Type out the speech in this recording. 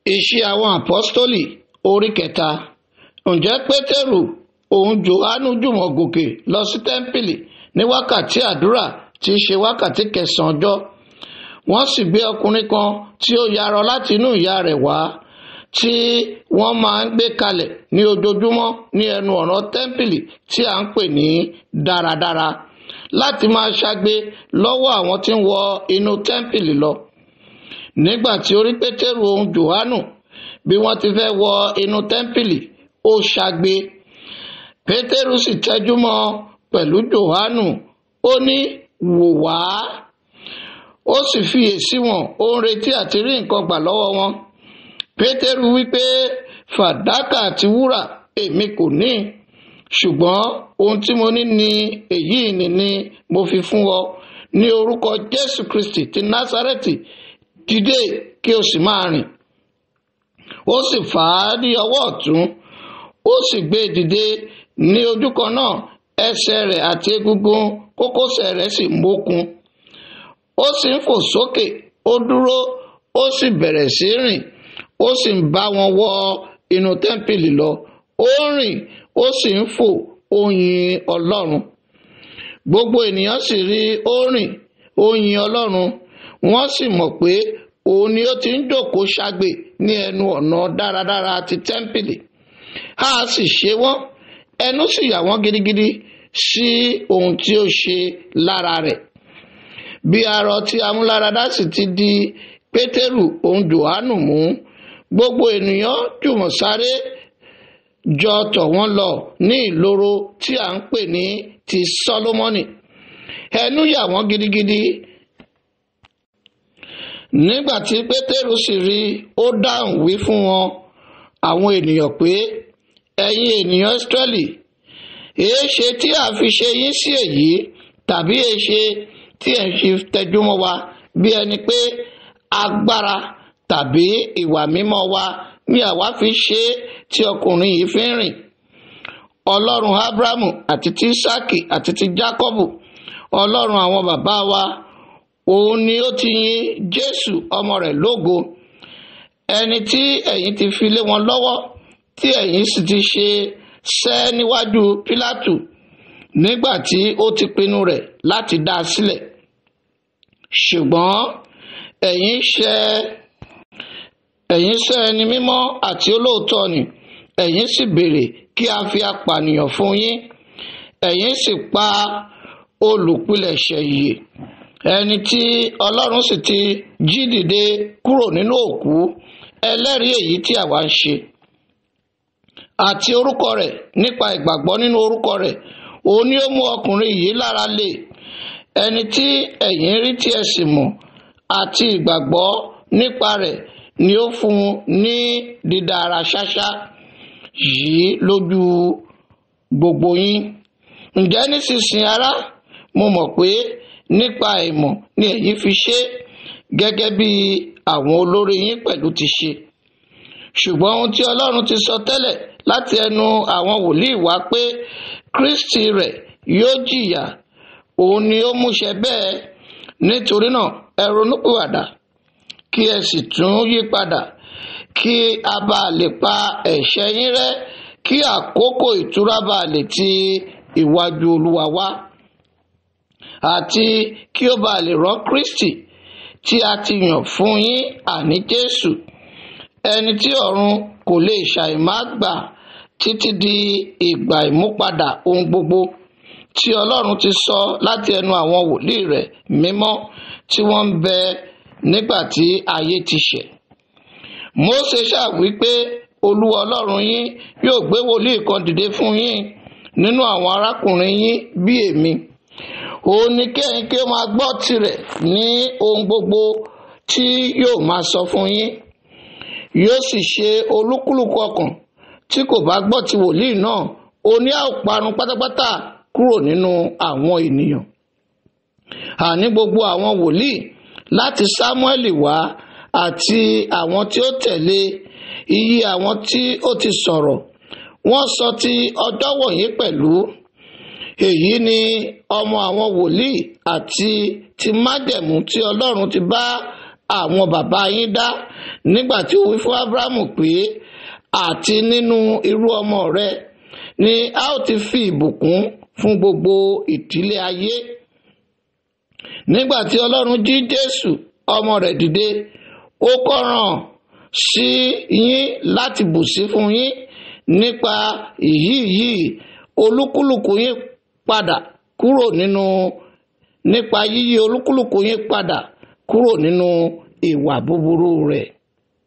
Iṣẹ́ àwọn Àpọ́stólì orí kẹta. Ǹjẹ́ Pétérù òun Jòhánù jùmọ̀ gòkè lọ sí tẹ́ḿpìlì ní wákàtí àdúrà tí í ṣe wákàtí kẹsàn-án ọjọ́. Wọ́n sì gbé ọkùnrin kan tí ó yarọ láti inú ìyá rẹ̀ wá, tí wọ́n máa ń gbé kalẹ̀ ní ojoojúmọ́ ní ẹnu ọ̀nà tẹ́ḿpìlì tí à ń pè ní Dáradára, láti máa ṣagbe lọ́wọ́ àwọn tí ń wọ inú tẹ́ḿpìlì lọ. Nígbà tí ó rí Pétérù òun Jòhánù bí wọ́n ti fẹ́ wọ inú tẹ́ḿpìlì, ó ṣagbe. Pétérù sì tẹjú mọ́ pẹ̀lú Jòhánù, ó ní, "Wò wá." Ó sì fiyèsí wọn, ó ń retí àti rí nǹkan gbà lọ́wọ́ wọn. Pétérù wí pé, "Fàdákà àti wúrà èmi kò ní, ṣùgbọ́n ohun tí mo ní ni èyí ni mo fi fún ọ. Ní orúkọ Jésù Kristi ti Násárẹ́tì, dìde kí o sì máa rìn." Ó sì fà á ní ọwọ́ ọ̀tún, ó sì gbé e dìde ní ojú kan náà, ẹsẹ̀ rẹ̀ àti egungun kókósẹ̀ rẹ̀ sì mókun. Ó sì ń fò sókè, ó dúró, ó sì bẹ̀rẹ̀ sí rìn, ó sì ń bá wọn wọ inú tẹ́ḿpìlì lọ. Ó ń rìn, ó sì ń fò, ó yin Ọlọ́run. Gbogbo ènìyàn sì rí ó rìn, ó yin Ọlọ́run. Wọ́n sì mọ̀ pé òun ni ó ti ń jókòó ṣagbe ní ẹnu ọ̀nà Dáradára ti tẹ́ḿpìlì. A sì ṣe wọ́n, ẹnu sì yà wọ́n gidigidi sí ohun tí ó ṣe lára rẹ̀. Bí arọ tí amúláradá sì ti di Pétérù òun Jòhánù mú, gbogbo ènìyàn jùmọ̀ sáré jọ tọ̀ wọ́n lọ ní ìloro tí à ń pè ní ti Sólómọ́nì. Ẹnu yà wọ́n gidigidi. Nígbà tí Pétérù sì rí, ó dáhùn wí fún wọn àwọn ènìyàn pé, "Ẹ̀yin ènìyàn Ísírẹ́lì, èéṣe tí a fi ṣe yín sí èyí, tàbí èéṣe tí ẹ̀ ń fi tẹjúmọ́ wa bí ẹni pé agbára tàbí ìwà mímọ́ wa ni àwa fi ṣe tí ọkùnrin yìí fi ń rìn? Ọlọ́run Ábúráhámù àti ti Ísákì àti ti Jákọ́bù, Ọlọ́run àwọn bàbá wa, òun ni ó ti yin Jésù ọmọ rẹ̀ lógo, ẹni tí ẹ̀yin ti fi lé wọn lọ́wọ́, tí ẹ̀yin sì ti ṣe sẹ́ níwájú Pílátù nígbà tí ó ti pinnu rẹ̀ láti dá a sílẹ̀. Ṣùgbọ́n ẹ̀yin ṣẹ́ ẹni mímọ́ àti olóòótọ́ ni, ẹ̀yin sì béèrè kí a fi apànìyàn fún yín, ẹ̀yin sì pa olùpilẹ̀ṣẹ̀ ìyè, ẹni tí Ọlọ́run sì ti jí dìde kúrò nínú òkú, ẹlẹ́rìí èyí tí àwa ń ṣe. Àti orúkọ rẹ̀, nípa ìgbàgbọ́ nínú orúkọ rẹ̀, òun ni ó mú ọkùnrin yìí lára le, ẹni tí ẹ̀yin rí tí ẹ sì mọ̀, àti ìgbàgbọ́ nípa rẹ̀ ni ó fún un ní dídá ara ṣáṣá yìí lójú gbogbo yín. Ǹjẹ́ nísinsìnyí ará, mo mọ̀ pé nípa ìmọ̀ ni ẹ̀yin fi ṣe, gẹ́gẹ́ bí àwọn olórí yín pẹ̀lú ti ṣe. Ṣùgbọ́n ohun tí Ọlọ́run ti sọ tẹ́lẹ̀ láti ẹnu àwọn wòlíì wá pé Kristi rẹ̀ yóò jìyà, òun ni ó múṣẹ bẹ́ẹ̀. Nítorí náà ẹ ronúpìwàdà, kí ẹ sì tún yí padà, kí a bá lè pa ẹ̀ṣẹ̀ yín rẹ́, kí àkókò ìtura bá lè ti ìwájú Olúwa wá, àti kí ó bá lè rán Kristi tí a ti yàn fún yín, àní Jésù, ẹni tí ọ̀run kò lè ṣàìmá gbà títí di ìgbà ìmúpadà ohun gbogbo tí Ọlọ́run ti sọ láti ẹnu àwọn wòlíì rẹ̀ mímọ́ tí wọ́n ń bẹ nígbà tí ayé ti ṣẹ̀. Mósè ṣáà wí pé, Olúwa Ọlọ́run yín yóò gbé wòlíì kan dìde fún yín nínú àwọn arákùnrin yín bí èmi. Òun ni kí ẹ̀yin kí ó máa gbọ́ tirẹ̀ ní ohun gbogbo tí yóò máa sọ fún yín. Yóò sì ṣe olúkúlùkù ọkàn tí kò bá gbọ́ ti wòlíì náà, òun ni a ó parun pátápátá kúrò nínú àwọn ènìyàn. Àní gbogbo àwọn wòlíì láti Sámúẹ́lì wá àti àwọn tí ó tẹ̀lé, iye àwọn tí ó ti sọ̀rọ̀, wọ́n sọ ti ọjọ́ wọ̀nyí pẹ̀lú. Èyí ni ọmọ àwọn wòlíì àti ti májẹ̀mú tí Ọlọ́run ti bá àwọn bàbá yín dá nígbà tí ó wí fún Ábúráhámù pé, àti nínú irú ọmọ rẹ ni a ó ti fi ìbùkún fún gbogbo ìdílé ayé. Nígbà tí Ọlọ́run jí Jésù ọmọ rẹ̀ dìde, ó kọ́ràn sí yín láti bùsí fún yín nípa ìyí yìí olúkúlùkù yín padà kúrò nínú nípa yíyí olúkúlùkù yín padà kúrò nínú ìwà búburú rẹ̀.